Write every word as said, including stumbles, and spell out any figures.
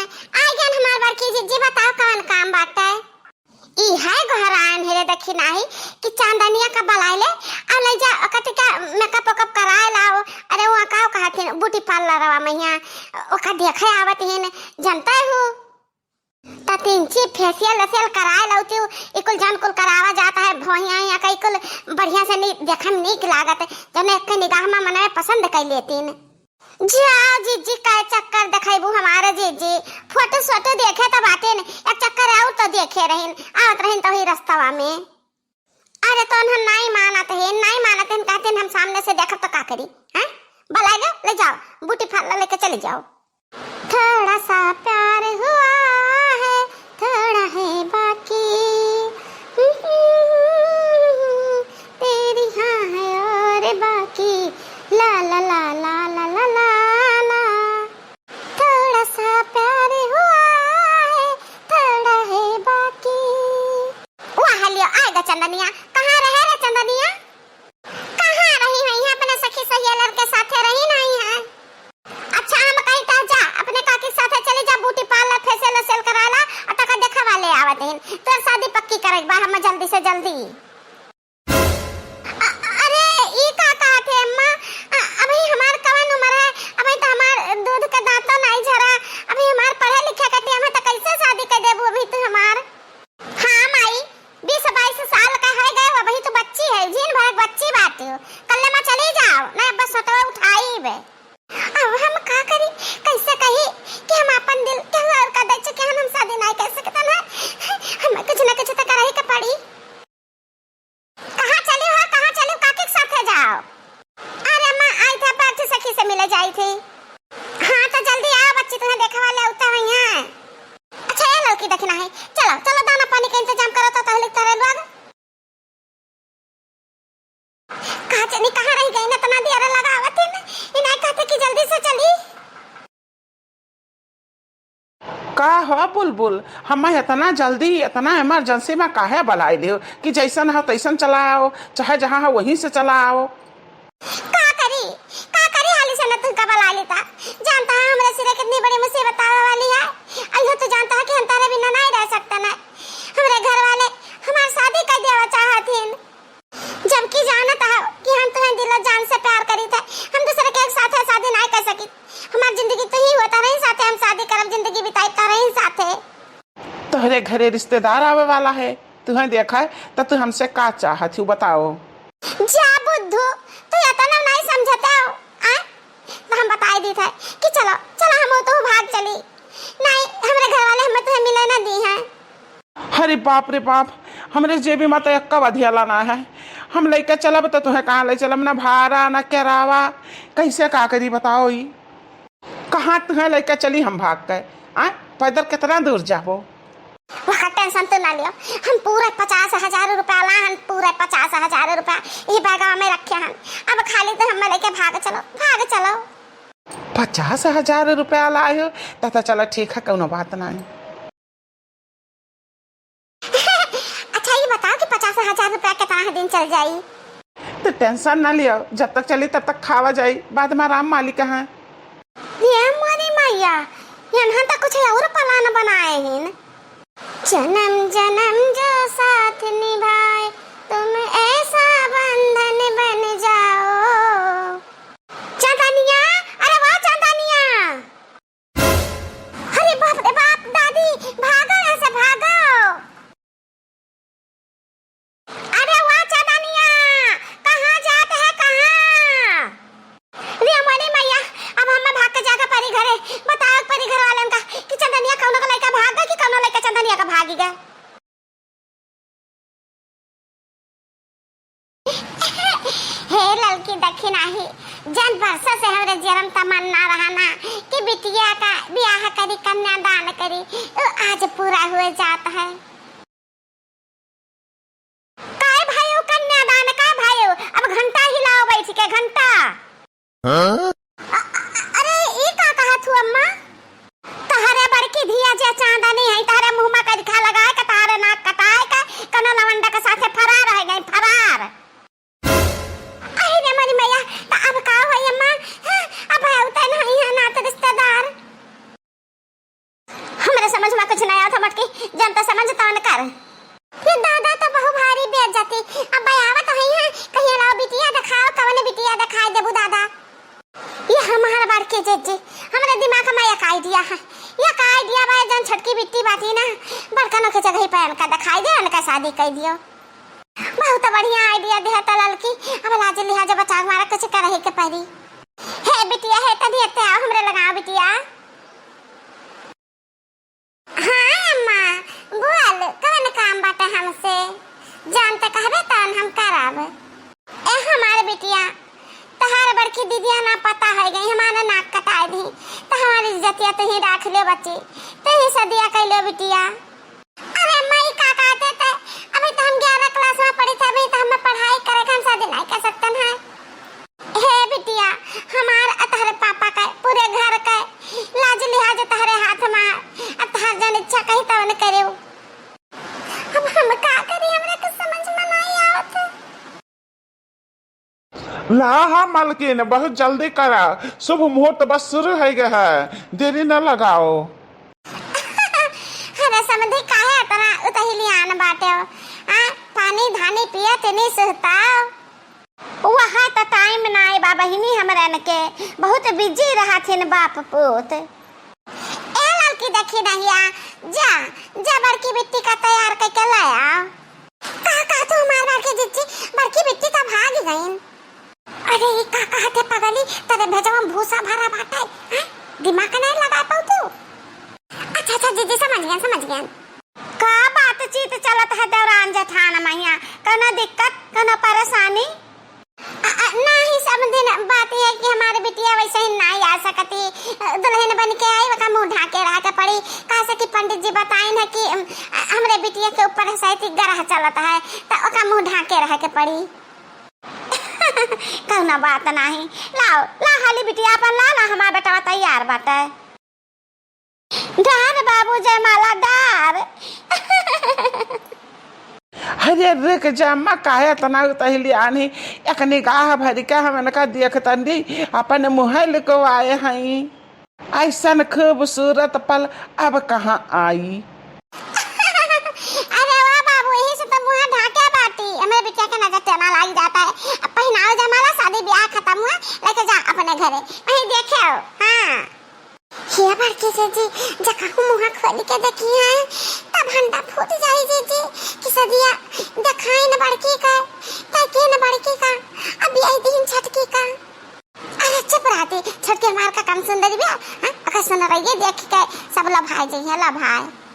आइ गन हमार बड़की जिज्जी, बताओ कवन काम बाटे? ई है गोहरान हेरे देखी नाही कि चांदनिया का बलाए ले, अब ले जा ओकर टिका मेकअप वेकअप कराए लाओ। अरे वो का कहत हिन ब्यूटी पार्लरवा मैया, ओका देखे आवत हिन, जनते हो। त तिनची फेशियल वेशियल कराए लाउती, ई कुल जौन कुल करावा जात है भोइया या कई कुल बढ़िया से नी, देखे में नीक लागत, जौन एक निगाह में मनवे पसंद कइ लेतीन। जा जिज्जी, काय चक्कर देखैबू हमारे जिज्जी, फोटो सोटो देखे त बाटेन, एक चक्कर और तो देखे रहिन, आवत रहिन तो ही रस्तवा में। अरे तो हम नाई मानत हैं, नाई मानत हैं, कहते हैं हम सामने से देखब तो का करी, हैं? बुलाए लो, ले जाओ, ब्यूटी पार्लर लेके चले जाओ। थोड़ा सा प्यार हुआ है, थोड़ा है बाकी, तेरी हाँ है और बाकी, ला ला ला। थोड़ा सा प्यार हुआ है, थोड़ा है बाकी। वाह लियो, आएगा चंदनिया। कहाँ रहे रे चंदनिया? कहाँ रही है? यहाँ अपने सखी सहेलर के साथे रही नहीं है। अच्छा, हम कहीं त जा, अपने काकी के साथे चली जा, ब्यूटी पार्लर फेशियल वेशियल कराला और टका देखावा ले आवत हैं। तोर शादी पक्की करे बा, हम जल्दी से जल्दी। अ-, अरे, ई का कहत है अम्मा? अ-, अभी हमार कवन उम्र है? अभी तो हमार दूध के दांतो नहीं झरा। अभी हमार पढ़े लिखे के टाइम है, तो कैसे शादी कर देबू अभी तू हमार? हाँ माई, बीस बाईस साल का है गए, अभी तो बच्ची है, जीन भर बच्ची बात हो। कल में चली जाओ, नहीं बस तो उठाई बे। अब हम का करी, कैसे कही कि हम अपन दिल केहू और का दे चुके हैं, हम शादी नहीं कर सकते ना, हमें कुछ ना कुछ तो करही के पड़ी। कहाँ चली हो, कहाँ चली, काकी के साथे जाओ। अरे माँ, आई थे, बैठ सखी से मिले जाई थी। हाँ, तो जल्दी आओ बच्ची, तुम्हें देखे वाले उठे हुई हैं। अच्छा, ये लड़की देखना है, चलो, चलो, दाना पानी का इंतजाम करो तो पहले तारे लोग। कहाँ चली, कहाँ रह गई, इतना देर लगावत है ना, इन्हें कहते कि जल्दी से चली। का हो बुलबुल, हमें इतना जल्दी, इतना इमरजेंसी में काहे बुलाए लियो कि जैसन हो तैसन चला आओ, चाहे जहाँ हो वहीं से चला आओ? का करी, का करी, हाली से न तुमका बुला लेता। जानता है हमरे सिरे कितनी बड़ी मुसीबत आवे वाली है। अयो तो जानता है कि हम तारे बिना नहीं रह सकते ना। हमरे घर वाले हमार शादी कर देवा चाहत हिन। जबकि जानत हो कि हम तुम्हें दिलो जान से प्यार करी थे, हम दूसरे के साथे शादी नहीं कर सकी। हमार जिंदगी तो ही होता रही साथे, हम शादी करब, जिंदगी बिताई तो रही साथे। तोहरे घरे रिश्तेदार आवे वाला है, तुम्हें देखा है तो तू हमसे का चाहत हो बताओ? जा बुद्धू, तू इतना नहीं समझते हो, आ? तो हम बताई दी थे कि चलो, चलो हम तो भाग चली। नहीं, हमरे घर वाले हमें तुम्हें मिले ना दी हैं। अरे बाप रे बाप, हमरे जेबी में तो एक्का वधियाला ना है। हम लइके चलब तो तुहे कहाँ ले चलब, ना भाड़ा ना किरावा, कैसे का करी बताओ ई? कहाँ तुहे लइके चली हम भाग के? आ, पैदल कितना दूर जाबो? वहाँ टेंशन तो ना लियो, हम पूरा पचास हजार रुपया ला हन, पूरा पचास हजार रुपया ई बैगवा में रखे हन। अब खाली तो हम लइके भाग चलो, भाग चलो। पचास हजार रुपया लाए हो? त, त चलो ठीक है, कौनो बात नहीं। अच्छा, ये बताओ कि पचास हजार रुपया कितना दिन चल जाई? तो टेंशन ना लियो, जब तक चली तब तक खावा जाई, बाद में आराम मालिक हैं। ये मोरी मैया, यहाँ तो कुछ और प्लान बनाए हैं। जन्म जन्म जो साथ निभाए, तुम ऐसा बंधन बन जाओ। चांदनिया, अरे वाह चांदनिया। अरे बाप रे बाप, दादी, भागो यहाँ से, भागो। अरे वाह चांदनिया, कहाँ जात है, कहाँ? रे हमारी मैया, अब हमें भाग के जाके परी घरे, बताओ परी घर वाले उनका कि चांदनिया कौनो का लइका भाग गए कि कौनो लइका चांदनिया का भागी गए। हे ललकी दखिनाही, जन बरसा से हमरे जन्म तमन्ना रहा ना कि बिटिया का ब्याह करी, कन्यादान करी, उ आज पूरा हुए जात है। काय भाई, उ कन्यादान काय भाई, अब घंटा हिलाओ बैठ के, घंटा। हाँ? अ-, अ-, अरे, ई का कहत हु अम्मा? तहरे बड़की धिया जे चांदनी है, तहरे मुँह में करिखा लगाए के, तहरे नाक कटाए के, कनो लवंडा के साथे फरार है गई, फरार। अरे रे मोरी मैया, त अब का होई अम्मा? हाँ, अब है उते नहीं है नात रिश्तेदार। मटकी, जन त समझ तवन कर। फिर दादा त बहु भारी बेइज्जती। अब आवत हई है, कहिए लाओ बिटिया देखाओ, कवन बिटिया देखाई देबू दादा? ये हमार बड़की जिज्जी, हमरे दिमाग में एक idea है। एक idea बा, जन छोटकी बिट्टी बाटी ना, बड़कनों के जगह पे इनका देखाई दे, इनका शादी कर दियो। बहुत बढ़िया idea दिया त ललकी। अब लाज लिहाज बचा के हमारा कुछ करही के पड़ी। हे बिटिया, हे तनी एते आओ, हमरे लगा आओ बिटिया। हाँ अम्मा, बोल, कवन काम बाटे हमसे? जौन ते कहबे तौन हम करब। ए हमार बिटिया, तहार बड़की दीदिया ना पता होइ गई, हमारा नाक कटाए दी, त हमारी इज्जतिया तुही राख ले बच्ची, तुही सदिया कइ ले बिटिया। अरे अम्मा, ई का कहते ते? अभी त हम ग्यारह class में पढ़ी थे, अभी त हमें पढ़ाई करे के हम शादी नहीं कर सकते हैं। हे बिटिया, हमार अ तहरे पापा का, पूरे घर का लाज लिहाज तहरे हाथ में, अब तहार जौन इच्छा कही तवन करेउ। अब हम का करी, हमरा के समझ में नहीं आवत है। ला हाँ मलकिन, बहुत जल्दी करा, शुभ मुहूर्त बस शुरू होइ गया है, देरी न लगाओ। अरे समधी, काहे इतना उतहिलियान बाटे हो? आ, पानी धानी पिया तनी सुहताओ। वहाँ त time नाई बा बहिनी हमरन के, बहुत busy रहथिन बाप पूत। ए ललकी देखी नहिया, जा, जा बड़की बिट्टी का तैयार कइके ले आओ। का, का तू हमार बड़की जिज्जी, बड़की बिट्टी का भाग गईन? अरे ई का कहत है पगली, तेरे भेजवा में भूसा भरा बाटे, हैं? दिमाग नहीं लगा पाऊ तू? अच्छा, अच्छा जिज्जी, समझ गया, समझ गया। का बातचीत चलत है देवरान जेठान मइया? कौनो दिक्कत, कौनो परेशानी? अ, अ, नाही, समधिन, बात यह है कि हमार बिटिया वैसे ही नाही आ सकती। अ, दुल्हन बन के आई, ओका मुंह ढाके रह के पड़ी। काहे से कि पंडित जी बताइन है कि, अम, अ, हमरे बिटिया के ऊपर सैती ग्रह चलत है, त ओका मुंह ढाके रह के पड़ी। कौनो बात नाही। लाओ, ला हाली बिटिया अपन ला, ला, हमार बेटवा तैयार बाटे। डार बाबू जयमाला डार। अरे रुक जा अम्मा, काहे इतना उतहिलियान ही? एक निगाह भर के हम इनका देखतन दी, अपन मुँह लुकवाए हई। ऐसन खूबसूरत पल अब कहाँ आई? अरे वाह बाबू, यही से तो मुँह ढाके बाटी। हमें बिटिया के नजर टेना लाग जाता है। अब पहनाओ जयमाला, शादी ब्याह खत्म हुआ, लेके जा अपने घरे, वहीं देखे हो। हाँ। हे बड़की जिज्जी, जकहूँ मुँह खोल के देखी है, तब भंडा फूट जाई जिज्जी, कि सदिया देखाई न बड़की का, तय के न बड़की का, अब यही दिन छटकी का। अरे चुप रहती, छटकी हमार का काम सुंदरी बिया, हाँ? ओकर सुन रही है, देख के सब लभाए जइहे, लभाए।